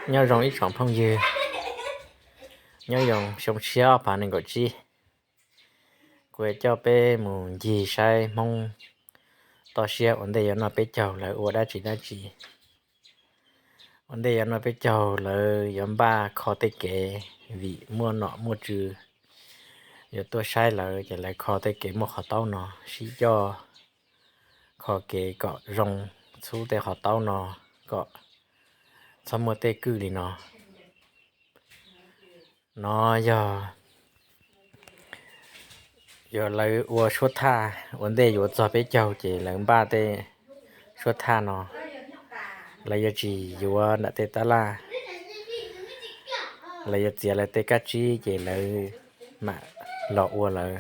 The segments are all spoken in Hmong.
Nyob zoo ib tsoom phooj ywg, nyob zoo xyoo tshiab ob phav nees nkaum tsib, kuv yuav coj peb mus ncig saib Hmoob toj siab ua ntej yuav noj peb caug lawv ua dab tsi dab tsi. Ua ntej yuav noj peb caug lawv yuav npaj kho tej kev, vim muaj nom muaj tswv yuav tuaj saib lawv ces lawv kho tej kev muaj qhov taub no, sib coj kho kev kom zoo, txhub tej qhov taub no kom txhob muaj tej kwj li no. No yog, yog lawv ua suab thaj, ua ntej yuav txog peb caug ces lawv npaj tej suab thaj no, lawv yuav tsis yuav nram tej tab laj, lawv yuav txiav lawv tej kab tsib ces lawv mam los ua lawv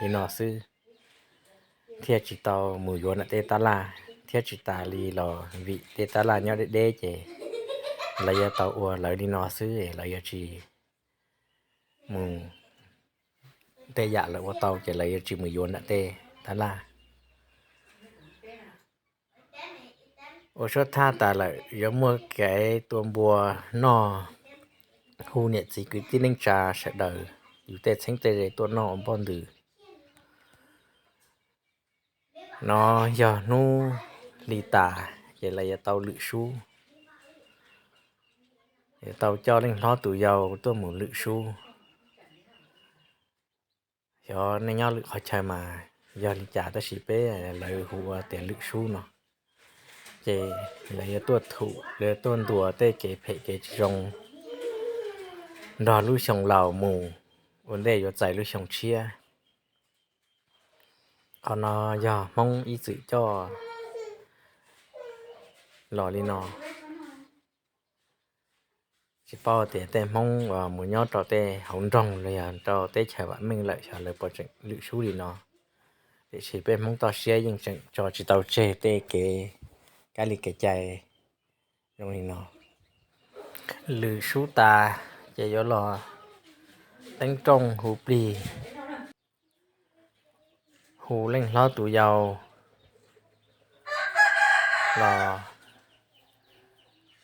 li no xwb, thiaj tsis tau mus yuav nram tej tab laj, thiab tsis tas li los vim tej tab laj nyob deb deb ces lawv yuav tau ua lawv li no xwb, lawv yuav tsis mus, tej yam lawv ua tau ces lawv yuav tsis mus yuav nram tej tab laj. Ua suab thaj tas lawm yuav muaj kev tua npua noj, hu niam txiv kwv tij neej tsa sawv daws, yus tej txheeb tej ze tuaj noj ua npoj ntws. No yog hnub hli tas ces lawv yuav tau lwm sub, yuav tau coj leej hlob tus yau tuaj mus lwm sub. Xyov nej nyob lwm qhov chaw mas yog li cas tab sis peb lawv hu ua tias lwm sub no. Ces lawv yuav tuaj thum, lawv yuav tuaj ntuas tej kev phem kev tsis zoo nrog lub xyoo laus mus ua ntej yuav txais lub xyoo tshiab. Qhov no yog Hmoob ib txwm coj los li no. Tsis paub tias tej Hmoob uas mus nyob rau tej hauv nroog los yog rau teb chaws vam meej lawm xyov lawv puas tseem lwm sub li no. Tiam sis peb Hmoob toj siab yeej tseem tso tsis tau tseg tej kev, kab li kev cai zoo li no. Lwm sub tas ces yuav los teeb rooj hu plig, hu leej hlob tus yau los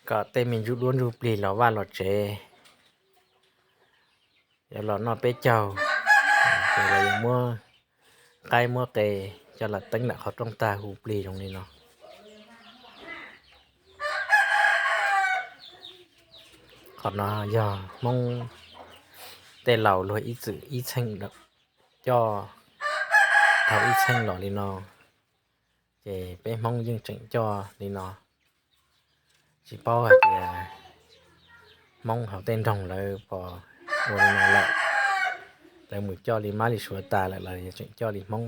kom tej me ntsuj duab ntsuj plig los vaj los tsev, yuav los noj peb caug, ces lawv yuav muab qaib muab qe coj los teeb nram qhov rooj tag hu plig zoo li no. Qhov no yog Hmoob tej laus luag ib txwm ib txheej coj thaum ib txheej los li no, ces peb Hmoob yeej tseem coj li no. Tsis paub hais tias Hmoob hauv tej nroog lawv puas ua li no lawm, lawv mus coj li mab li suav tas lawm los tseem coj li Hmoob.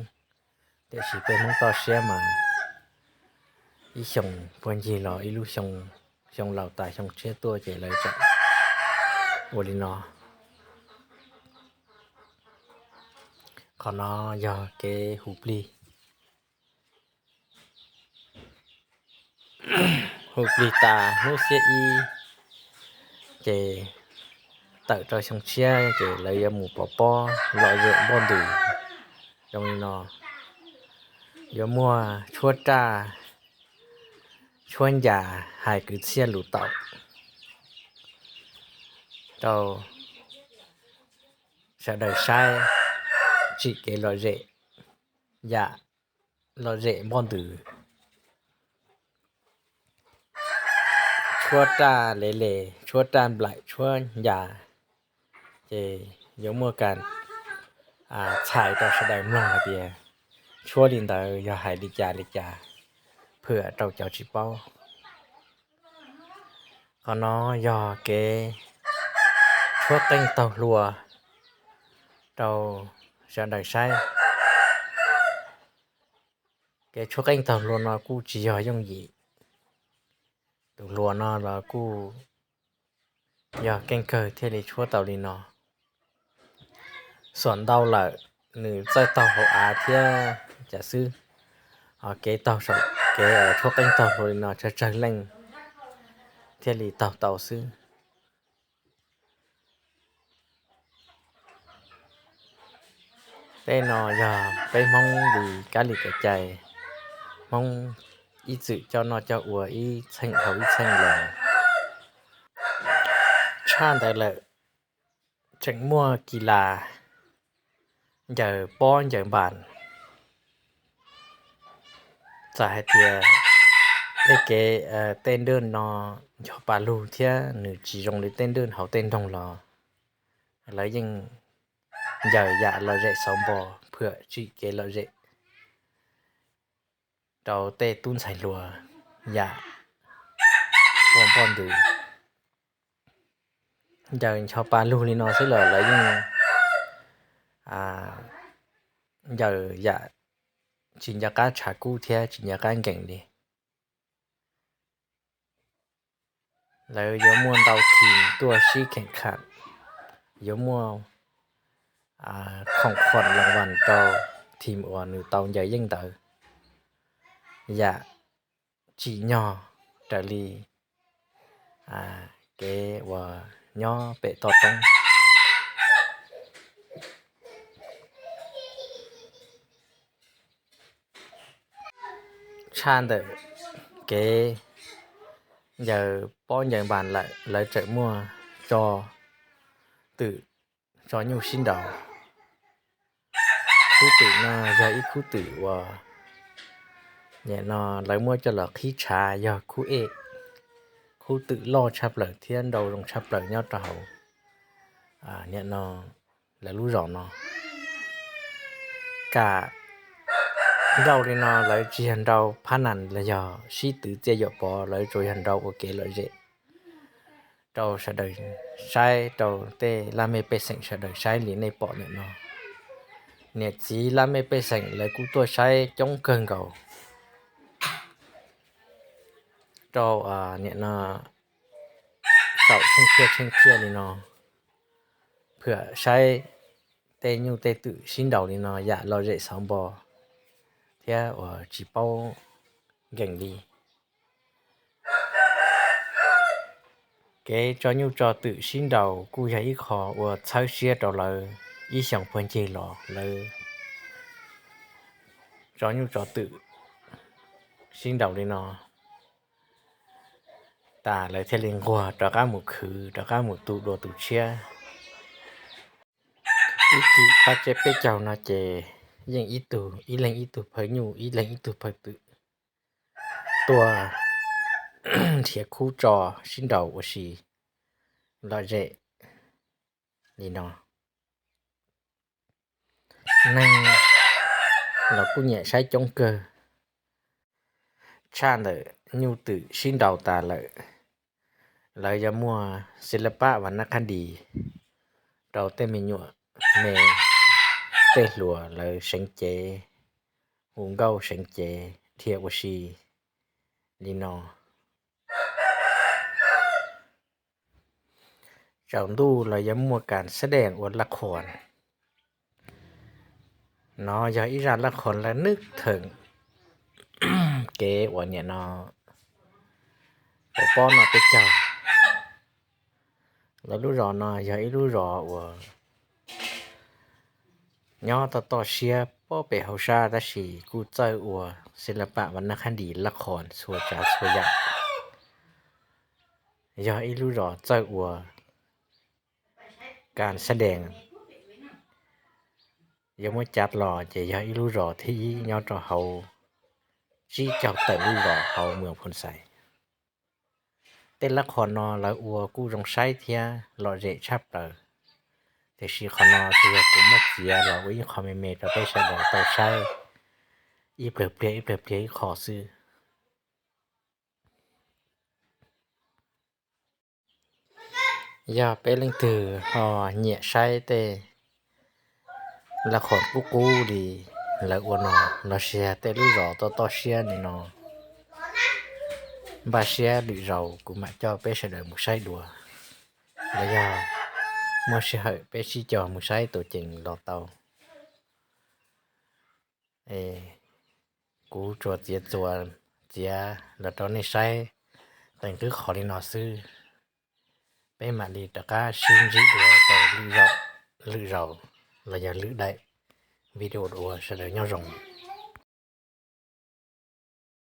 Tiam sis peb Hmoob toj siab mas ib xyoos puag ncig los ib lub xyoo, xyoo laus tas xyoo tshiab tuaj ces lawv tseem ua li no. Qhov no yog kev hu plig. Hu plig tas hnub xiab ib ces tawm rau xyoo tshiab ces lawv yuav mus pov pob lom zem npoj ntws zoo li no. Yuav muaj tshuab raj, tshuab ncas hais kwv txhiaj lus taum rau sawv daws saib, tsim kev lom zem, yam lom zem npoj ntws. Tshuab raj le le, tshuab raj nplaim, tshuab ncas, ces yuav muaj kas txhais rau sawv daws mloog hais tias tshuab li ntawd yog hais li cas li cas, phwm rau cov tsis paub. Qhov no yog kev tshuab qeej taug hlua rau sawv daws saib. Kev tshuab qeej taug hlua no kuj tsis yog yooj yim. Tus hlua no los kuj yog keej kawg thiaj li tshuab tau li no. Xuam ntau lawm, nws txawj taug hauv av thiab cas xwb, ho kev taug saum kev tshuab qeej taug hlua li no tsawg tsawg leej thiaj li taug tau xwb. Tej no yog peb Hmoob li kab li kev cai, Hmoob ib txwm coj noj coj ua ib txheej dhau ib txheej los. Tshaj ntawd lawm, tseem muaj kis las ncaws pob ncaws npas. Txawm hais tias tej kev, tej nroj no ncho pa lug thiab nws tsis zoo li tej nroj hauv tej nroog los lawv yeej ncaws yam lom zem xauv npo, phwam tsim kev lom zem rau tej tub ntxhais hluas yam ua npoj ntws. Ncaws ncho pa lug li no xwb los lawv yeej ncaws yam tsis nco qab tshav kub thiab tsis nco qab nkees li. Lawv yuav muaj ntau thim tuaj sib kheem kham, yuav muaj khoom khuam loos vas rau thim uas nws tau ncaws yeej ntawd, yam tsim nyog raws li kev uas nyob pem toj roob. Tshaj ntawm kev ncaws pob ncaws npas lawm, lawv tseem muaj tso twm tso nyuj sib nraus. Khub twm no yog ib khub twm uas nim no lawv muab coj los qhib tshav, yog khub ej, khub twm loj tshaj plaws thiab nrau zoo tshaj plaws nyob rau hauv nim no lawv lub zos no. Kam nrau li no lawv tsis yog nrau phab nas los yog sib twv txiaj yuam pov, lawv tsuas yog nrau ua kev lom zem rau sawv daws saib, rau tej laj mej pej xeem sawv daws saib li nej pom nim no. Niam txiv laj mej pej xeem lawv kuj tuaj saib coob kawg nkaus rau nim no saum tsheej phiaj tsheej phiaj li no, phwam saib tej nyuj tej twm sib nraus li no yam lom zem xauv npo thiab uas tsis paub nkees li. Kev tso nyuj tso twm sib nraus kuj yog ib qho uas txhawb siab rau lawv ib xyoos puag ncig los lawv tso nyuj tso twm sib nraus li no tas lawv thiaj li nquag rov qab mus khwv, rov qab mus tu dua tus tshiab. Ib cim pab tseb peb caug no ces yeej ib tug, ib leeg ib tug phaw nyuj, ib leeg ib tug phaw twm tuaj nrhiav khub tso sib nraus ua si lom zem li no. Neeg los kuj nyiam saib coob kawg. Tshaj ntawm nyuj twm sib nraus tas lawm, lawv yuav muaj xi la paj vas nab qab dis rau tej me nyuam me, tej hluas lawv seev cev, hu nkauj seev cev dhia ua si li no. Tsaus ntuj lawv yuav muaj kas xab dees ua laj qhuas. No yog ib zaj laj qhuas laj nwb theem kev uas nim no pem pob no peb caug. Lawv lub zos no yog ib lub zos uas nyob toj toj siab pob pem hauv sab tab sis kuj txawj ua xi la paj vas nab qab dis laj qhuas txhua tsav txhua yam. Yog ib lub zos txawj ua kas xab dees, yuav muab cav los ces yog ib lub zos thib ib nyob rau hauv tsib caug tawm lub zos hauv Moos Phoo Xais. Tej lab qhos no lawv ua kuj zoo saib thiab lom zem tshaj plaws, tiam sis qhov no tsuas yog kuv muab txiav los ua ib qho me me rau peb sawv daws tau saib ib plag pliag ib plag pliag ib qho xwb. Yog peb leej twg ho nyiam saib tej lab qhos qub qub li lawv ua no, los sis tej lub zos toj toj siab li no, npaj siab lwm zaus kuv mam coj peb sawv daws mus saib dua. Los yog muaj sij hawm peb sib cog mus saib tus ceem los tau. Kuv tsuas txiav txuas txiav los rau nej saib teem qwb qhov li no xwb. Peb mam li rov qab sib ntsib dua rau lwm zaus los yog lwm daim video dua, sawv daws nyob zoo.